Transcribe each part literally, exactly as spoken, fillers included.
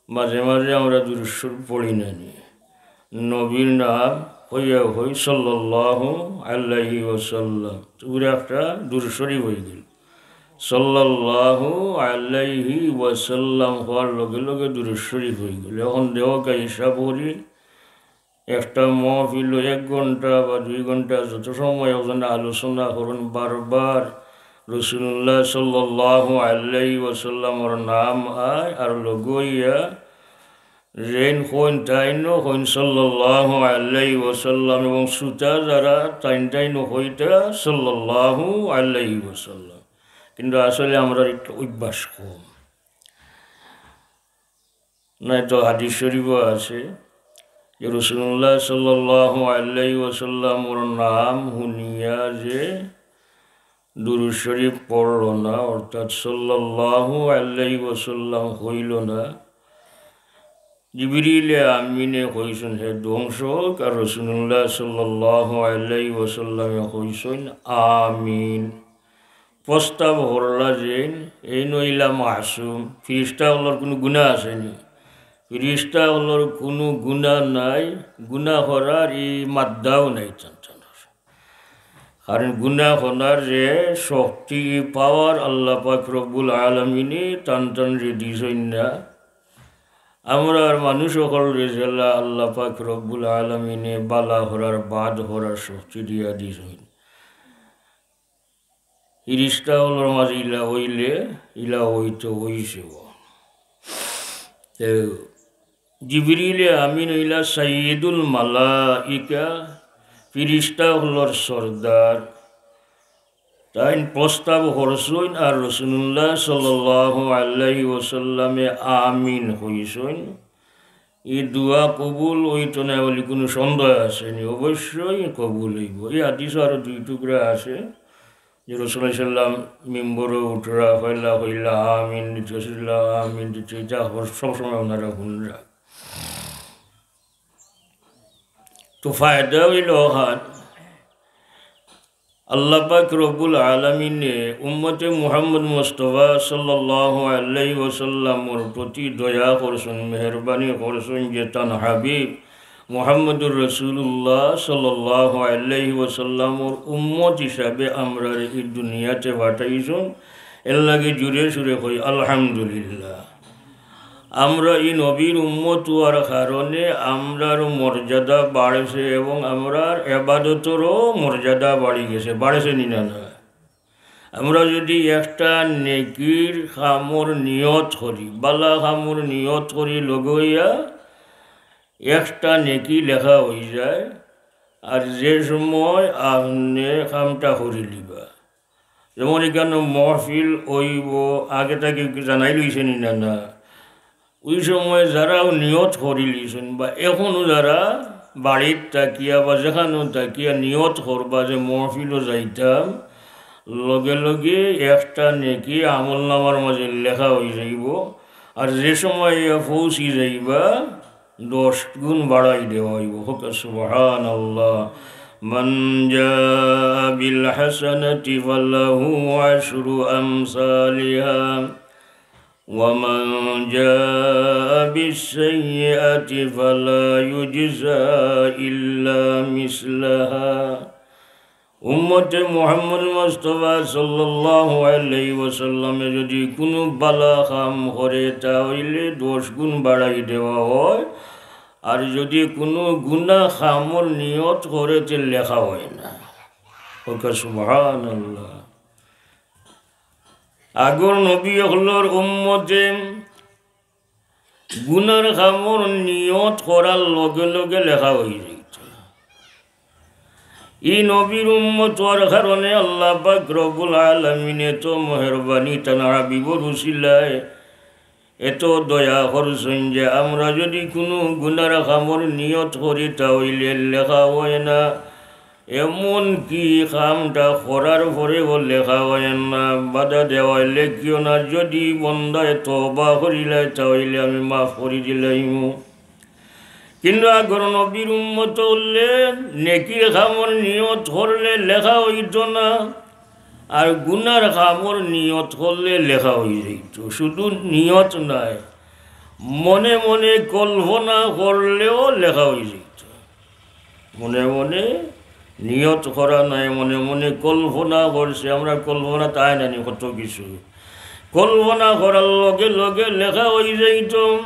মাঝে মাঝে আমরা দুরূদ শরীফ পড়ি না নি? নবীর নাম কইয়া কই সাল্লাল্লাহু আলাইহি ওয়াসাল্লাম, তো পুরা একটা দুরূদ শরীফ অইগেল। সাল্লাল্লাহু আলাইহি ওয়াসাল্লাম কওয়ার লগে লগে দুরূদ শরীফ অইগেল। এখন দেখউক্কা হিসাব করি, একটা মহফিলো এক ঘন্টা বা দুই ঘন্টা যত সময় একজনে আলোচনা করইন, বারবার রাসূলুল্লাহ সাল্লাল্লাহু আলাইহি ওয়াসাল্লামর নাম আয়, আর লগইয়া যেইন কইন তাইনও কইন সাল্লাল্লাহু আলাইহি ওয়াসাল্লাম, এবং শ্রোতা যারা তাইন তাইনও কইতা সাল্লাল্লাহু আলাইহি ওয়াসাল্লাম। কিন্তু আসলে আমরার একটু অভ্যাস কম। নাইতো হাদিস শরীফও আছে যে রাসূলুল্লাহ সাল্লাল্লাহু আলাইহি ওয়াসাল্লামর নাম হুনিয়া যে দুরূদ শরীফ পড়ল না, অর্থাৎ সাল্লাল্লাহু আলাইহি ওয়াসাল্লাম কইল না, জিবরিলে আমিনে কইছইন, "হে ধ্বংস হোক", আর রাসূলুল্লাহ সাল্লাল্লাহু আলাইহি ওয়াসাল্লামে কইছইন, "আমিন।" প্রস্তাব করলা যেইন, এইন অইলা মাসুম, ফিরিস্তা অকলর কুনু গুনা আছে নি? ফিরিস্তা অকলর কুনু গুনা নাই, গুনা করার ই মাদ্দাও নাই তান তানর। কারণ গুনা করার যে শক্তি, ই পাওয়ার আল্লাহ পাক রব্বুল আলামিনে তান তানরে দিছইন না। আমরার মানুষ অকলরে যেলা আল্লাহ পাক রব্বুল আলামিনে বালা করার, বাদ করার শক্তি দিয়া দিছইন। ফিরিস্তা অকলর মাঝে ইলা অইলে, ইলা অইতো অইছে। তে জিবরিলে আমিন অইলা সাইয়্যিদুল মালাইকা, ফিরিস্তা অকলর সর্দার। তাইন প্রস্তাব করছইন, আর রাসূলুল্লাহ সাল্লাল্লাহু আলাইহি ওয়াসাল্লামে আমিন কইছইন। ই দোয়া কবুল অইতো না বুলি কুনু সন্দেহ আছে নি? অবশ্যই কবুল অইবো। ই হাদিসও আরো দুই টুকরা আছে যে রাসূলুল্লাহ সাল্লাম মিম্বরো উঠরা, পয়লা কইলা আমিন, দ্বিতীয় কইলা আমিন, দ্বিতীয়, ইটা সবসময় আপনারা হুনরা। তো ফায়দা অইলো অখান, আল্লাহ পাক রব্বুল আলামিনে উম্মতে মুহাম্মদ মুস্তাফা সাল্লাল্লাহু আলাইহি ওয়াসাল্লামর প্রতি দয়া করছইন, মেহেরবানি করছইন যে তান হাবিব মুহাম্মদুর রাসূলুল্লাহ সাল্লাল্লাহু আলাইহি ওয়াসাল্লামর উম্মত হিসাবে আমরারে ই দুনিয়াতে পাঠাইছইন। এরলাগি জুরে সুরে কই আলহামদুলিল্লাহ। আমরা ই নবীর উম্মত অওয়ার কারণে আমরার মর্যাদা বাড়ছে এবং আমরার এবাদতরও মর্যাদা বাড়ি গেছে, বাড়ছে নি না? না। আমরা যদি একটা নেকির কামর নিয়ত করি, বালা কামর নিয়ত করি লগইয়া একটা নেকি লেখা অইযায়, আর যে সময় আপনে কামটা করিলিবা, যেমন ইখানো মহফিল অইবো, আগে থাকি জানাই লইছে নি না? না। ওই সময় যারাও নিয়ত করিলিছইন বা এখনো যারা বাড়িত থাকিয়া বা যেখানো থাকিয়া নিয়ত করবা যে মহফিলো যাইতাম, লগে লগে একটা নেকি আমলনামার মাঝে লেখা অইযাইবো। আর যে সময় ইয়া পৌঁছি যাইবা, দশ গুণ বাড়াই দেওয়া অইবো। কউক্কা সুবহানাল্লাহ। من جاء بالحسنة فله عشر أمثالها ومن جاء بالسيئة فلا يجزى إلا مثلها। উম্মতে মুহাম্মদ মুস্তাফা সাল্লাল্লাহু আলাইহি ওয়াসাল্লামে যদি কুনু বালা কাম করে, তা অইলে দশ গুণ বাড়াই দেওয়া অয়, আর যদি কুনু গুনা কামর নিয়ত করে, তে লেখা অয় না। কউক্কা সুবহানাল্লাহ। আগর নবী অকলর উম্মতে গুনার কামর নিয়ত করার লগে লগে লেখা অইযাইতো। ই নবীর উম্মত অওয়ার কারণে আল্লাহ পাক রব্বুল আলামিনে তো মেহেরবানি তান হাবিবর উসিলায় এত দয়া করছইন যে আমরা যদি কুনু গুনার কামর নিয়ত করি, তা অইলে লেখা অয় না। এমন কি কামটা করার পরেও লেখা অয় না, বাধা দেওয়া অয়, লেখিও না, যদি বন্দায় তওবা করিলায়, তা অইলে আমি মাফ করি দিলাইমু। কিন্তু আগর নবীর উম্মত অইলে নেকির কামর নিয়ত করলে লেখা অইতো না, আর গুনার কামর নিয়ত করলে লেখা অইযাইতো। শুধু নিয়ত নায়, মনে মনে কল্পনা করলেও লেখা অইযাইত। মনে মনে নিয়ত করা নাই, মনে মনে কল্পনা করছে। আমরা কল্পনা তাই নানি কত কিছু, কল্পনা করার লগে লগে লেখা অইযাইত।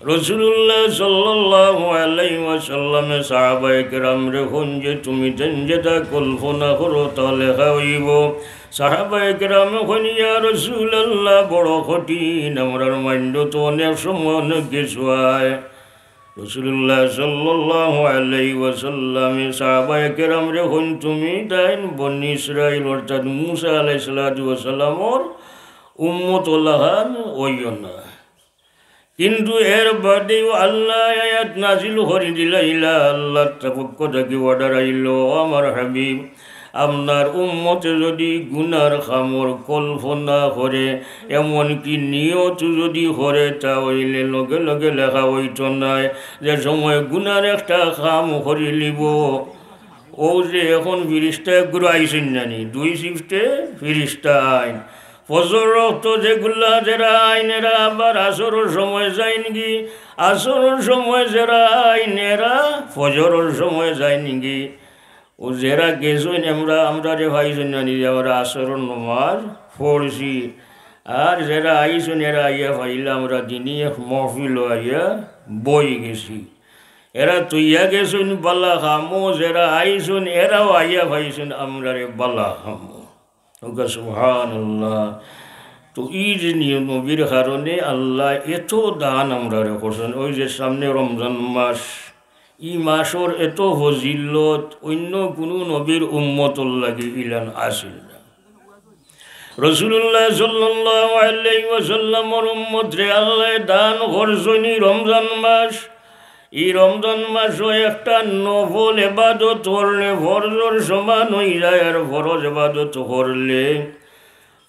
রাসূলুল্লাহ সাল্লাল্লাহু আলাইহি ওয়াসাল্লামে সাহাবায়ে কেরামরে কইন যে, "তুমি যেন যেটা কল্পনা করো, তা লেখা অইবো।" সাহাবায়ে কেরামে কইন, "ইয়া রাসূলুল্লাহ, বড় কঠিন, আমরার mind-ও তো অনেক সময় অনেক কিছু আয়।" রাসূলুল্লাহ সাল্লাল্লাহু আলাইহি ওয়াসাল্লামে সাহাবায়ে কেরামরে কইন, "তুমি তাইন বনি ইসরাইল, অর্থাৎ মুসা আলাইহিস সালাতু ওয়াস সালামর উম্মত অলাখান অইও না।" কিন্তু এর বাদেও আল্লায় আয়াত নাজিল করি দিলাইলা, আল্লার পক্ষ থাকি order আইলো, "ও আমার হাবিব, আপনার উম্মতে যদি গুনার কামর কল্পনা করে, এমনকি নিয়ত যদি করে, তা অইলে লগে লগে লেখা অইতো নায়।" যে সময় গুনার একটা কাম করিলিবো, অউ যে এখন ফিরিস্তা এগুলো আইছইন নানি, দুই shift-এ ফিরিস্তা আইন। ফজর অক্ত যেগুলা যেরা আইন, এরা আবার আসরর সময় যাইনগি, আসরর সময় যেরা আইন, এরা ফজরর সময় যাইনগি। অউ যেরা গেছইন, আমরা, আমরারে পাইছইন নানি, যে আমরা আসরর নমাজ পড়ছি। আর যেরা আইছইন, এরা আইয়া পাইলা আমরা দিনি এক মহফিলো আইয়া বই গেছি। এরা থইয়া গেছইন বালা কামো, যেরা আইছইন, এরাও আইয়া পাইছইন আমরারে বালা কামো। ওকে সুবহানাল্লাহ। তো ই যে নিয়ম নবীর কারণে আল্লায় এত দান আমরারে করছইন। ওই যে সামনে রমজান মাস, ই মাসর এত ফজিলত অইন্য কুনু নবীর উম্মতর লাগি ইলান আছিল না। রাসূলুল্লাহ সাল্লাল্লাহু আলাইহি ওয়াসাল্লামর উম্মতরে আল্লায় দান করছইন ই রমজান মাস। ই রমজান মাসো একটা নফল ইবাদত করলে ফরজর সমান অইযায়, আর ফরজ ইবাদত করলে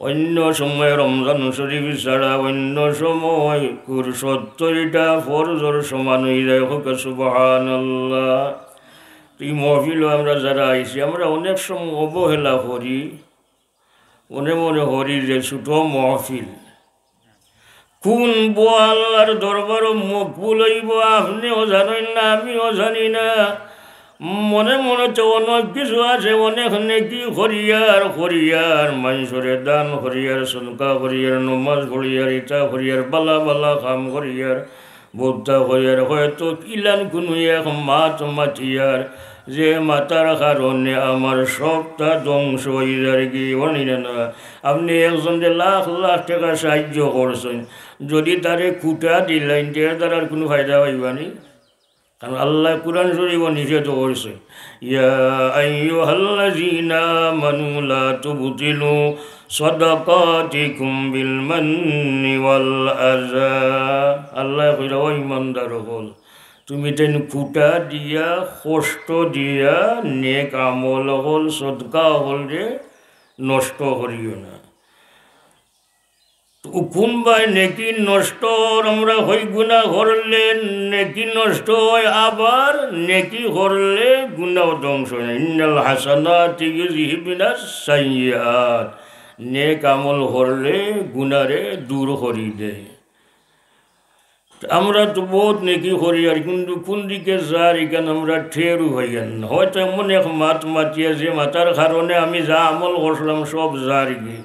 অইন্য সময় রমজান শরীফ ছাড়া অইন্য সময় কুর সত্তরটা ফরজর সমান অইযায়। কউক্কা সুবহানাল্লাহ। তো ই মহফিলো আমরা যেরা আইছি, আমরা অনেক সময় অবহেলা করি, মনে মনে করি যে ছোট মহফিল। কুন বো আল্লার দরবারো মকবুল অইবো, আপনেও জানইন না, আমিও জানি না। মনে মনে তো অনেক কিছু আছে, অনেক নেকি করিয়ার, করিয়ার, মানষরে দান করিয়ার, সদকা করিয়ার, নমাজ পড়িয়ার, ইতা করিয়ার, বালা বালা কাম করিয়ার, বউততা করিয়ার, হয়তো ইলান কুনু এক মাত মাতিয়ার, যে মাতার কারণে আমার সবটা ধ্বংস অইযারগি, অইনি না? আপনে একজনরে লাখ লাখ টেকা সাহায্য করছইন, যুদি তারে কুটা দিলাইন, তে এর দ্বারা আর কুনু ফায়দা অইবো নি? কারণ আল্লায় কুরআন শরীফো নিষেধ করছইন, "ইয়া আইয়ুহাল্লাযীনা আমানু লা তুবতিলু সাদাকাতিকুম বিল মান্নি ওয়াল আযা।" আল্লায় কইরা, "ও ইমানদার অকল, তুমি যেন কুটা দিয়া, কষ্ট দিয়া নেক আমল অকল, সদকা অকলরে নষ্ট করিও না।" তো কুনবায় নেকি নষ্ট অর, আমরা কই গুনা করলে নেকি নষ্ট অয়, আবার নেকি করলে গুনাও ধ্বংস অয়। ইন্নাল হাসানাতি ইউযহিবনাস সাইয়্যিআত, নেক আমল করলে গুনারে দূর করি দেয়। আমরা তো বউত নেকি করিয়ার, কিন্তু কুন দিকে যার ইখান আমরা টেরও পাইয়ার না। হয়তো এমন এক মাত মাতিয়ার যে মাতার কারণে আমি যা আমল করছিলাম সব যারগি।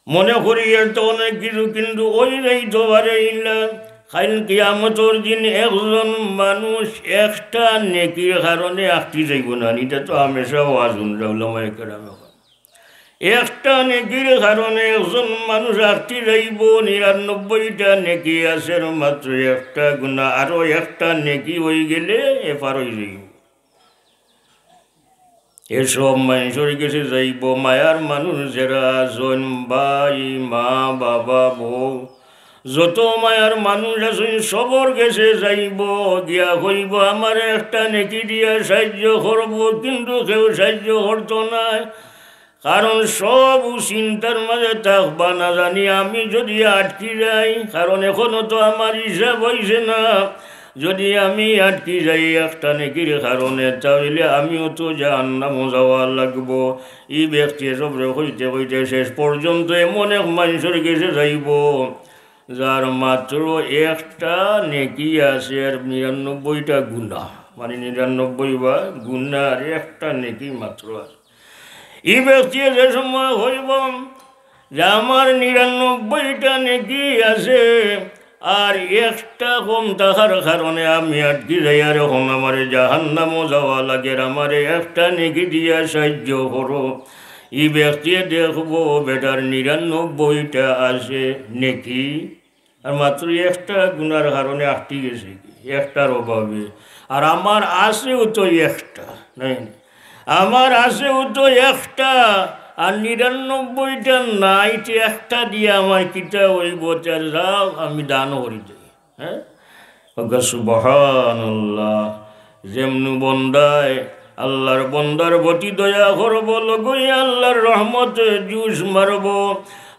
মনে করিয়ার তো অনেক কিছু, কিন্তু অইযাইতো পারে ইলা। কাইল কিয়ামতর দিন একজন মানুষ একটা নেকির কারণে আটকি যাইবো না, ইটা তো হামেশা ওয়াজ হুনরা উলামায়ে কেরামে কইন। একটা নেকির কারণে একজন মানুষ আটকি যাইবো, নিরানব্বইটা নেকি আছে, মাত্র একটা গুনা, আরো একটা নেকি অইগেলে এপার অইযাইবো। এ সব মানষর গেছে যাইবো, মায়ার মানুষ যেরা আছইন, ভাই, মা, বাবা, বউ, যত মায়ার মানুষ আছইন, সবর গেছে যাইবো, গিয়া কইবো, "আমারে একটা নেকি দিয়া সাহায্য করবো", কিন্তু কেউ সাহায্য করতো নায়। কারণ সব চিন্তার মাঝে থাকবা, না জানি আমি যুদি আটকি যাই, কারণ এখনো তো আমার হিসাব অইছে না। যুদি আমি আটকি যাই একটা নেকির কারণে, তাইলে আমিও তো জাহান্নামো যাওয়া লাগবো। ই ব্যক্তি এসবরে কইতে কইতে শেষ পর্যন্ত এমন এক মানষর গেছে যাইবো, যার মাত্র একটা নেকি আছে আর নিরানব্বইটা গুনাহ, মানে নিরানব্বই বা গুনাহ আর একটা নেকি মাত্র আছে। ই ব্যক্তিয়ে যে সময় কইব যে আমার নিরানব্বইটা নেকি আছে আর একটা কম থাকার কারণে আমি আটকি যাই, আর এখন আমারে জাহান্নামো যাওয়া লাগে, আর আমারে একটা নেকি দিয়া সাহায্য করো। ই ব্যক্তিয়ে দেখবো বেটার নিরানব্বইটা আছে নেকি, আর মাত্র একটা গুনার কারণে আটকি গেছে কি, একটার অভাবে। আর আমার আছেও তো একটা, নাই নি? আমার আছেও তো একটা, আর নিরানব্বইটা নাই, তে একটা দিয়া আমার কিতা অইব? তে যাও, আমি দান করি দেই। হ্যাঁ, ওগো সুবহানাল্লাহ। যেমনু বন্দায় আল্লাহর বন্দার প্রতি দয়া করব, লগই আল্লাহর রহমতে জুশ মারব।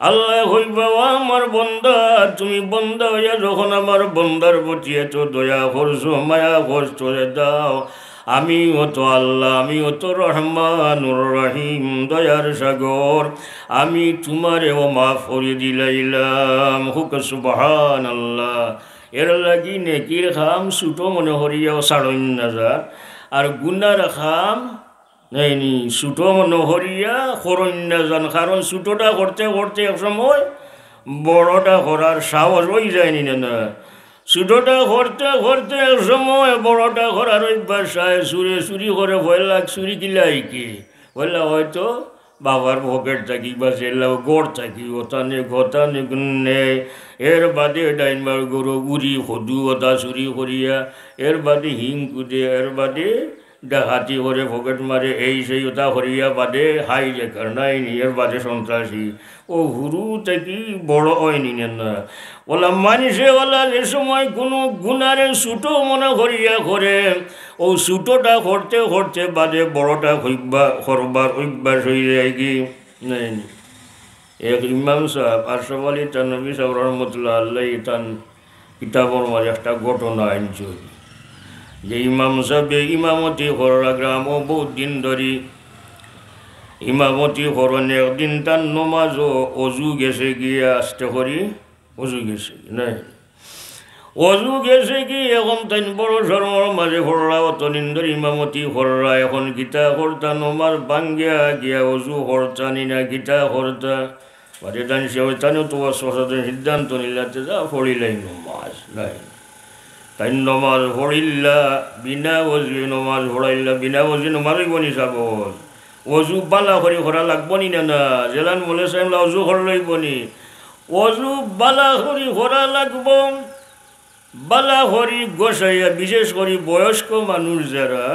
আল্লায় কইবা, "ও আমার বন্দা, তুমি বন্দা অইয়া যখন আমার বন্দার প্রতি এত দয়া করছো, মায়া করছো, রে দাও, আমিও তো আল্লাহ, আমিও তো রহমানুর রহিম, দয়ার সাগর, আমি তুমারেও মাফ করি দিলাইলাম।" কউক্কা সুবহানাল্লাহ। এর লাগি নেকির কাম ছুটো মনে করিয়াও ছাড়ইন না যান, আর গুনার কাম নাই নি, ছুটো মনে করিয়া করইন না যান, কারণ ছুটোটা করতে করতে এক সময় বড়টা করার সাহস অই যায় নি না, না? ছুটোটা করতে করতে এক সময় বড়টা করার অভ্যাস অয়। চুরে চুরি করে, পয়লা চুরি কিলা হিকে? পয়লা হয়তো বাবার পকেট থাকি বা জেলা ঘর থাকি, ওতানে ঘতানে গুন্নে, এর বাদে ডাইন বাড়ি গরু, উরি, কদু, ওতা চুরি করিয়া, এর বাদে হিং কুদে, এর বাদে ডাকাতি করে, পকেট মারে, এই সেই ওতা করিয়া বাদে হাইজ্যাকার, নাই নি, এর বাদে সন্ত্রাসী। অউ হুরু থাকি বড় অয় নি না, না? অলা মানষে অলা যে সময় কুনু গুনারে ছুটো মনে করিয়া করে, অউ ছুটোটা করতে করতে বাদে বড়টা অভ্যা-, করবার অভ্যাস অই যায় কি? নাই নি। এক ইমাম সাব আশরাফ আলী থানভী সাব রহমতুল্লাহ আলাইহি তান কিতাবর মাঝে একটা ঘটনা আনছইন যে ইমাম সাবে ইমামতি কররা গ্রামো বউত দিন ধরি ইমামতি করইন। একদিন তান নমাজো অজু গেছে গিয়া, আস্তে করি অজু গেছে গি, নাই? অজু গেছে গি, এখন তাইন বড় শরমর মাঝে পড়রা, অত দিন ধরি ইমামতি কররা, এখন কিতা করতা, নমাজ ভাঙ্গিয়া গিয়া অজু করতা নি না কিতা করতা? বাদে তাইন সে তাইন তো ওয়াসওয়াসা তাইন সিদ্ধান্ত নিলা, তে যা পড়িলাই নমাজ, নাই? তাইন নমাজ পড়িলা, বিনা অজুয়ে নমাজ পড়াইলা, বিনা অজুয়ে নমাজ অইবো নি সাব? অজু বালা করি করা লাগবো নি না, না? যেলান মলে সাইমলা অজু করলে অইবো নি? অজু বালা করি করা লাগবো, বালা করি গছাইয়া, বিশেষ করি বয়স্ক মানুষ যেরা,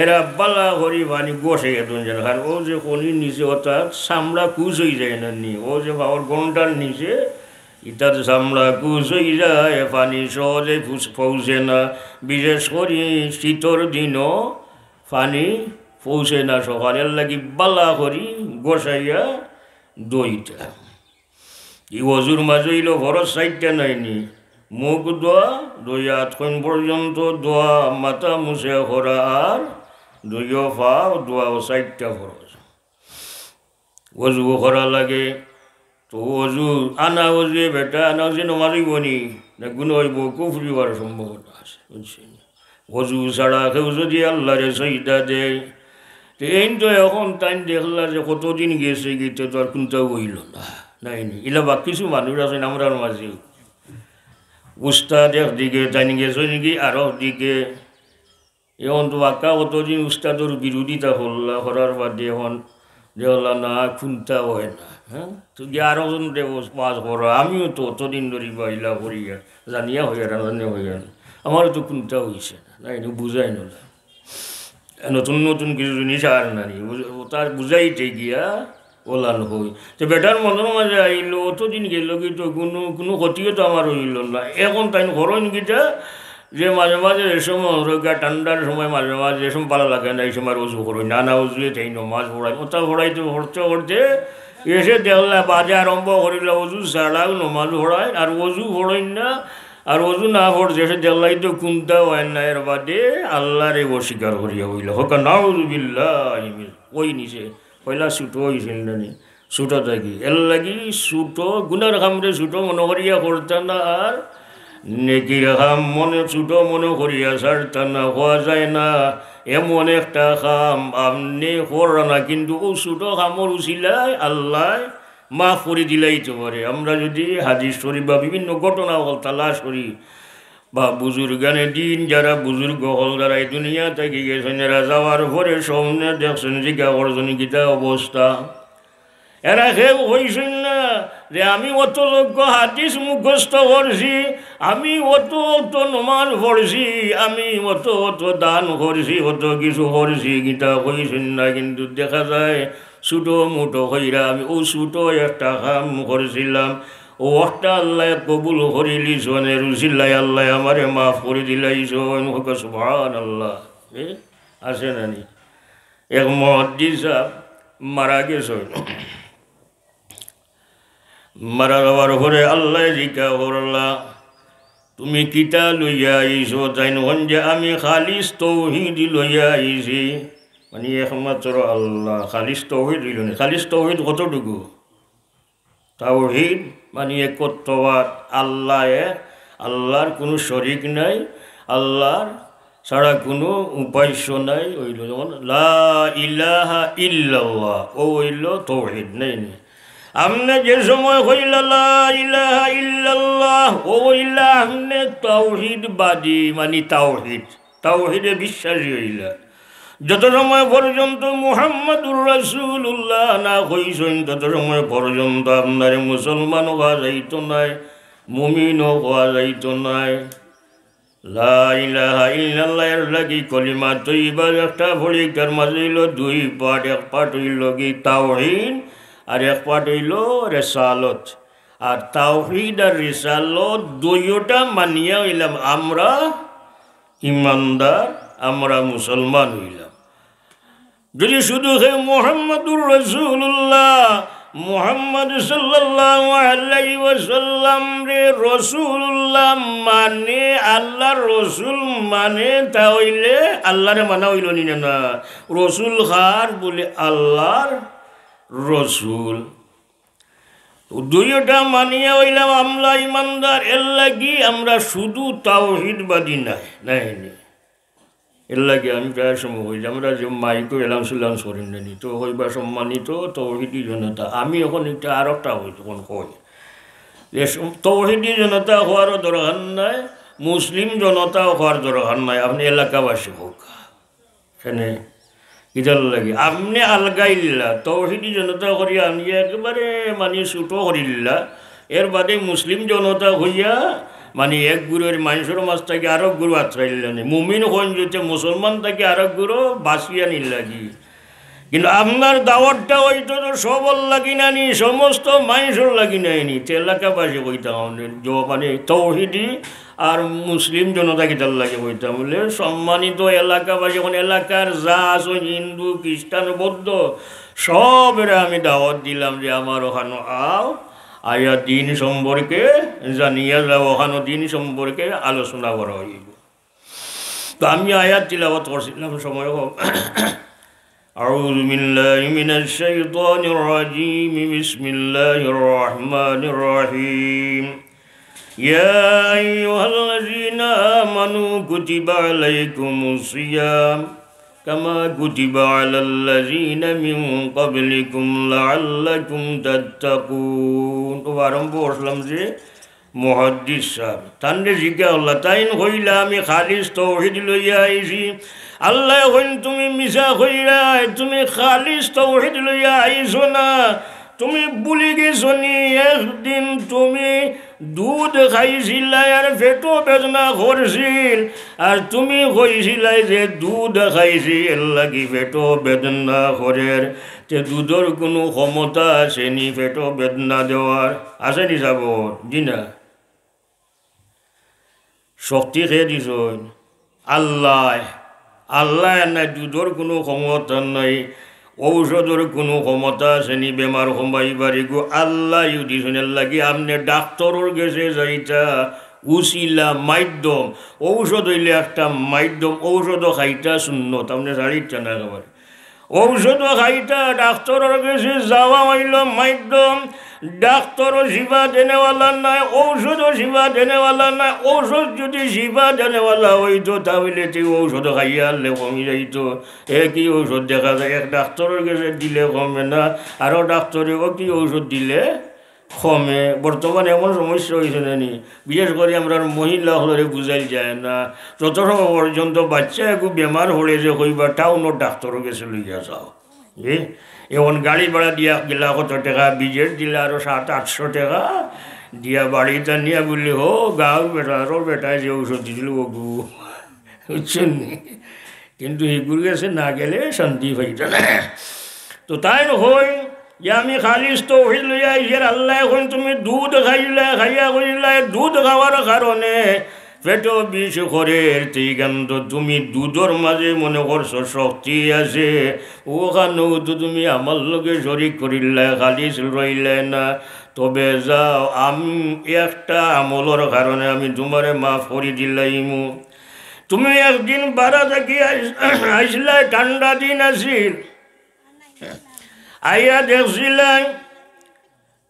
এরা বালা করি পানি গছাইয়া দন যেন, কারণ অউ যে কনির নিচে অর্থাৎ চামড়া কুচ অই যায় না নি, অউ যে পাওর গন্ডার নিচে ইতার চামড়া কুচ অই যায়, পানি সহজে ফুস-, পৌঁছে না। বিশেষ করি শীতর দিনও পানি পৌঁছে না সকাল, এর লাগি বালা করি গছাইয়া দইতা। ই অজুর মাঝে অইলো ফরজ চাইরটা নাই নি? মুখ ধোয়া, দুই আতকইন পর্যন্ত ধোয়া, মাথা মুছে করা আর দুইও পাও ধোয়া, অউ চাইরটা ফরজ। অজু করা লাগে, তো অজু, আনা অজুয়ে বেটা, আনা অজুয়ে নমাজ অইবো নি? না গুনা অইবো, কুফরি অওয়ার সম্ভাবনা আছে, বুঝছইন নি? অজু ছাড়া কেউ যদি আল্লারে সইজদা দেয়, তে এইন তো এখন তাইন দেখলা যে কতদিন গেছে গি, তে তো আর কুন্তাউ অইলো না, নাই নি? ইলা বা কিছু মানুষ আছইন আমরার মাঝেও, উস্তাদ একদিকে, তাইন গেছইন গি আরক দিকে। এখন তো বাক্কা কতদিন উস্তাদর বিরোধিতা করলা, করার বাদে এখন দেখলা না, কুন্তা অয় না, হ্যাঁ? তো গিয়া আরক জনরে ওয়াজ করা, আমিও তো অতদিন ধরি বা ইলা করি, জানিয়া অইয়ার, না জানিয়া অইয়ার, আমারও তো কুন্তা অইছে না, নাই নি? বুঝাইন না। নতুন নতুন কিছু জিনিস আর না নি, বুঝ-, অতা বুঝাইতে গিয়া অলান অয়। তে বেটার মনর মাঝে আইলো, অতদিন গেলো গি তো কুনু, কুনু ক্ষতিও তো আমার অইলো না। এখন তাইন করইন কিতা, যে মাঝে মাঝে যে সময় রোগা ঠান্ডার সময় মাঝে মাঝে যে সময় বালা লাগে না, ই সময় অজু করইন, আনা অজুয়ে তাইন নমাজ পড়াইন, অতা পড়াইতে পড়তে পড়তে এসে দেখলা বাদে আরম্ভ করিলা অজু ছাড়াউ নমাজ পড়াইন, আর অজু পড়ইন না, আর অজু না পড়তে এসে দেখলা ই তো কুন্তা অয় না, এর বাদে আল্লারে অস্বীকার করিয়া অইলা। কউক্কা নাউজুবিল্লাহি মিন, অউ নিচে পয়লা ছুটো অইছিল না নি? ছোট থাকি। এর লাগি ছোট গুনার কামরে ছোট মনে করিয়া করতা না, আর নেকির কাম মনে ছোট মনে করিয়া ছাড়তা না। কওয়া যায় না, এমন একটা কাম আপনে কররা না, কিন্তু অউ ছোট কামর উসিলায় আল্লায় মাফ করি দিলাইতো পারে। আমরা যদি হাদিস শরীফ বা বিভিন্ন ঘটনা অকল তালাশ করি, বা বুজুর্গানে দিন, যারা বুজুর্গ অকল, যারা এই দুনিয়া থাকি গেছইন, এরা যাওয়ার পরে সামনে দেখছইন, জিজ্ঞা করছইন, "কিতা অবস্থা?" এরা কেউ কইছইন না যে, "আমি অত লক্ষ হাদিস মুখস্থ করছি, আমি অত অত নমাজ পড়ছি, আমি অত অত দান করছি, অত কিছু করছি", কিতা কইছইন না। কিন্তু দেখা যায় ছোট মোটো কইরা, "আমি অউ ছোট একটা কাম করছিলাম, অউ একটা আল্লায় কবুল করিলিছইন, এর উসিলায় আল্লায় আমারে মাফ করি দিলাইছইন।" কউক্কা সুবহানাল্লাহ। এ? আছে না নি? এক মুহাদ্দিস সাব মারা গেছইন। মারা যাওয়ার পরে আল্লায় জিকা করলা, "তুমি কিতা লইয়া আইছো?" তাইন কইন যে, "আমি খালিস তৌহিদ লইয়া আইছি।" মানে একমাত্র আল্লাহ, খালিস তৌহিদ অইলো নি। খালিস তৌহিদ কতটুকু? তাওহীদ মানে একত্ববাদ, আল্লাহ এক, আল্লাহর কুনু শরিক নাই, আল্লাহর ছাড়া কুনু উপাস্য নাই। অইলো যেমন লা ইলাহা ইল্লাল্লাহ, অউ অইলো তাওহীদ, নায় নি? আপনে যে সময় কইলা লা ইলাহা ইল্লাল্লাহ, অউ অইলা আপনে তাওহীদবাদী, মানে তাওহীদ। তাওহীদে বিশ্বাসী অইলা। যত সময় পর্যন্ত মুহাম্মাদুর রাসূলুল্লাহ না কইছইন, তত সময় পর্যন্ত আপনারে মুসলমানও কওয়া যাইতো নায়, মুমিনও কওয়া যাইতো নায়। লা ইলাহা ইল্লাল্লাহ এর লাগি কলিমা তৈয়বার একটা পড়ি, তার মাঝে অইলো দুই part, এক part অইলো কি তাওহীদ, আর এক part অইলো রিসালত। আর তাওহীদ আর রিসালত দুইওটা মানিয়া অইলাম আমরা ইমানদার, আমরা মুসলমান অইলাম। যদি শুধু হে মুহাম্মাদুর রাসূলুল্লাহ, মুহাম্মদ সাল্লাল্লাহু আলাইহি ওয়াসাল্লামরে রাসূলুল্লাহ মানে, আল্লাহর রাসূল মানে, তা অইলে আল্লাহরে মানা অইলো নি না? না। রাসূল কার? বলে আল্লাহর রাসূল। দুইওটা মানিয়া অইলাম আমরা ইমানদার, এর লাগি আমরা শুধু তাওহীদবাদী নায়, নায় নি? এর লাগি আমি প্রায় সময় কই যে আমরা যে মাইকো announce করি না নি, তো কইবা সম্মানিত তৌহিদি জনতা। আমি অখন একটা আরোকটা কই, তখন কই যে সম-, তৌহিদি জনতা কওয়ারও দরকার নাই, মুসলিম জনতাও কওয়ার দরকার নাই, আপনে এলাকাবাসী কউক্কা। কেনে? ইটার লাগি আপনে আলগাইলা, তৌহিদি জনতা করিয়া আনিয়া একেবারে মানে ছোট করিলা। এর বাদে মুসলিম জনতা কইয়া মানে এক গুরুর মানষর মাঝ থাকি আরক গুরু আতরাইলা নি। মুমিন কইন যেতে মুসলমান থাকি আরক গুরু বাছিয়া নির লাগি। কিন্তু আপনার দাওয়াতটা অইতো তো সবর লাগি না নি, সমস্ত মানষর লাগি নায় নি। তে এলাকাবাসী কইতাম, যে মানে তৌহিদি আর মুসলিম জনতা কিতার লাগি কইতাম? বলে, সম্মানিত এলাকাবাসী, অখন এলাকার যা আছইন, হিন্দু, খ্রিস্টান, বৌদ্ধ, সবরে আমি দাওয়াত দিলাম যে আমার অখানো আও, আইয়া দিন সম্পর্কে জানিয়া যাও, অখানো দিন সম্পর্কে আলোচনা করা অইবো। তো আমি আয়াত তিলাওয়াত করছিলাম, সময় কম। أعوذ بالله من الشيطان الرجيم. بسم الله الرحمن الرحيم. يا أيها الذين آمنوا كتب عليكم الصيام كما كتب على الذين من قبلكم لعلكم تتقون. তো আরম্ভ করছিলাম যে মুহাদ্দিস সাব, তানরে জিজ্ঞা করলা, তাইন কইলা, "আমি খালিস তৌহিদ লইয়া আইছি।" আল্লায় কইন, "তুমি মিছা কইরায়, তুমি খালিস তৌহিদ লইয়া আইছো না। তুমি ভুলি গেছো নি, একদিন তুমি দুধ খাইছিলায় আর পেটো বেদনা করছিল, আর তুমি কইছিলায় যে দুধ খাইছি, এর লাগি পেটো বেদনা করের।" তে দুধর কুনু ক্ষমতা আছে নি পেটো বেদনা দেওয়ার? আছে নি সাব? জি না। শক্তি কে দিছইন? আল্লায়। আল্লায় নাই, দুধর কুনু ক্ষমতা নাই, ঔষধর কুনু ক্ষমতা আছে নি বেমার কমাইবার? ইগু আল্লায়উ দিছইন। এর লাগি আপনে ডাক্তরর গেছে যাইতা উসিলা, মাধ্যম। ঔষধ অইলে একটা মাধ্যম, ঔষধও খাইতা সুন্নত, আপনে ছাড়িতা না একেবারে। ঔষধও খাইতা, ডাক্তরর গেছে যাওয়া অইলো মাধ্যম। ডাক্তরও শিফা দেনেওয়ালা নায়, ঔষধও শিফা দেনেওয়ালা নায়। ঔষধ যদি শিফা দেনেওয়ালা অইতো, তা অইলে তে ঔষধ খাইয়া আনলে কমি যাইতো। একই ঔষধ দেখা যায়, এক ডাক্তরর গেছে দিলে কমে না, আরো ডাক্তরে একই ঔষধ দিলে কমে। বর্তমানে এমন সমস্যা অইছে না নি, বিশেষ করি আমরার মহিলা অকলরে বুঝাইল যায় না। যত সময় পর্যন্ত বাইচ্চা একটু বেমার অইলে যে কইবা, "টাউনর ডাক্তরর গেছে লইয়া যাও।" এ, এখন গাড়ি ভাড়া দিয়া গেলা কত টেকা, ভিজিট দিলা আরো সাত আটশো টেকা, দিয়া বাড়িত আনিয়া বুলে, "হো, গাঁওর বেটার, ওর বেটায় যে ঔষধ দিছিল, ওগু।" বুঝছইন নি? কিন্তু হিগুর গেছে না গেলে শান্তি পাইতা না। তো তাইন কইন যে আমি খালিস তৌহিদ লইয়া আইছি, আর আল্লায় কইন, "তুমি দুধ খাইলায়, খাইয়া কইলায়, দুধ খাওয়ার কারণে পেটো বিষ করের, তে ইখান তো তুমি দুধর মাঝে মনে করছো শক্তি আছে, অখানও তো তুমি আমার লগে শরিক করিলায়, খালিস রইলায় না। তবে যাও, আমি একটা আমলর কারণে আমি তুমারে মাফ করি দিলাইমু।" তুমি একদিন বারা থাকি আইস-, আইসলায়, ঠান্ডা দিন আছিল, আইয়া দেখছিলায়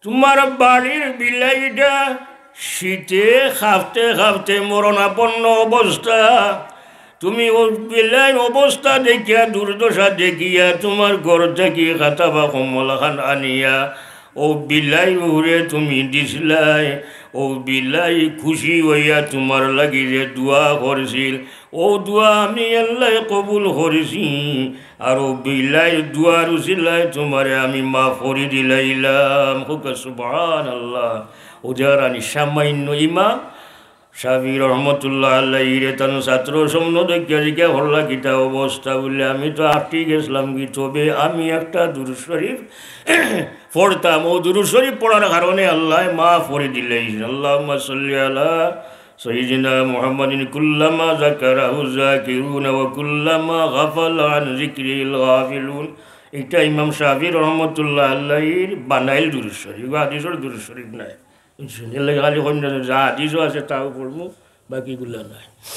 তুমার বাড়ির বিলাইটা শীতে কাঁপতে কাঁপতে মরণাপন্ন অবস্থা। তুমি অউ বিলাইর অবস্থা দেখিয়া, দুর্দশা দেখিয়া, তুমার ঘর থাকি খাতা বা কম্বলখান আনিয়া অউ বিলাইর উপরে তুমি দিছলায়। অউ বিলাই খুশি অইয়া তুমার লাগি যে দোয়া করছিল, অউ দোয়া আমি আল্লায় কবুল করছি। আর অউ বিলাইর দোয়ার উছিলায় তুমারে আমি মাফ করি দিলাইলাম। কউক্কা সুবহানাল্লাহ। অউ যে আর আনি সামান্য ইমাম শাফি রহমতুল্লাহ আলাইহিরে তান ছাত্র সামনে দেখিয়া জিজ্ঞাসা করলা, "কিতা অবস্থা?" বুলে, "আমি তো আটকি গেছলাম গি, তবে আমি একটা দুরূদ শরীফ পড়তাম, অউ দুরূদ শরীফ পড়ার কারণে আল্লায় মাফ করি দিলাইছইন।" আল্লাহুম্মা সাল্লি আলা সাইয়্যিদিনা মুহাম্মাদিন কুল্লামা যাকারাহু যাকিরুনা ওয়া কুল্লামা গাফালা আন যিকরিহিল গাফিলুন। ইটা ইমাম শাফি রহমতুল্লাহ আলাইহির বানাইল দুরূদ শরীফ, হাদিসর দুরূদ শরীফ নায়। বুঝছইন? এর লাগি খালি কইন না যে হাদিসও আছে, তাও পড়মু, বাকিগুলা নায়।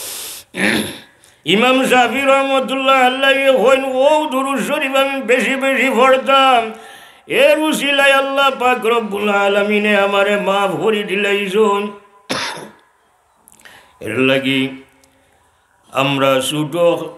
ইমাম শাফি রহমতুল্লাহ আলাইহি কইন, "অউ দুরূদ শরীফ আমি বেশি বেশি পড়তাম, এর উছিলায় আল্লাহ পাক রব্বুল আলামিনে আমারে মাফ করি দিলাইছইন।" এর লাগি আমরা ছুটো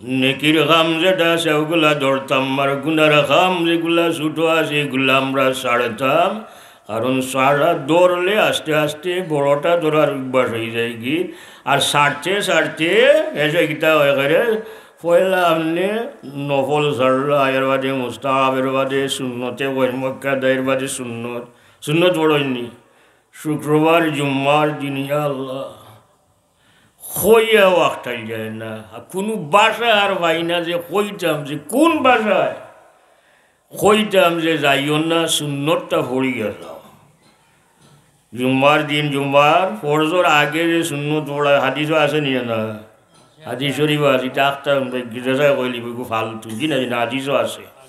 নেকির কাম যেটা আছে, অগুলা ধরতাম, আর গুনার কাম যেগুলা ছুটো আছে, ইগুলা আমরা ছাড়তাম। কারণ ছাড়া ধরলে আস্তে আস্তে বড়টা ধরার অভ্যাস অইযায় গি। আর ছাড়তে ছাড়তে এসে কিতা অয় করে, পয়লা আপনে নফল ছাড়লা, এর বাদে মুস্তাহাব, এর বাদে সুন্নতে ওয়াইন মুআক্কাদা, এর বাদে সুন্নত। সুন্নত পড়ইন নি? শুক্রবার, জুম্মার দিন, ইয়া আল্লাহ, কইয়াও আটকাইল যায় না। আর কুনু ভাষা আর পাই না যে কইতাম, যে কুন ভাষায় কইতাম যে যাইও না, সুন্নতটা পড়িয়া যাও। জুম্মার দিন, জুম্মার ফরজর আগে যে সুন্নত পড়া, হাদিসও আছে নি না? হাদিস শরীফ আছে, ইটা আখতার আমরা গির্জায় কইলি, বেগু ফালতু, কি না, না, হাদিসও আছে।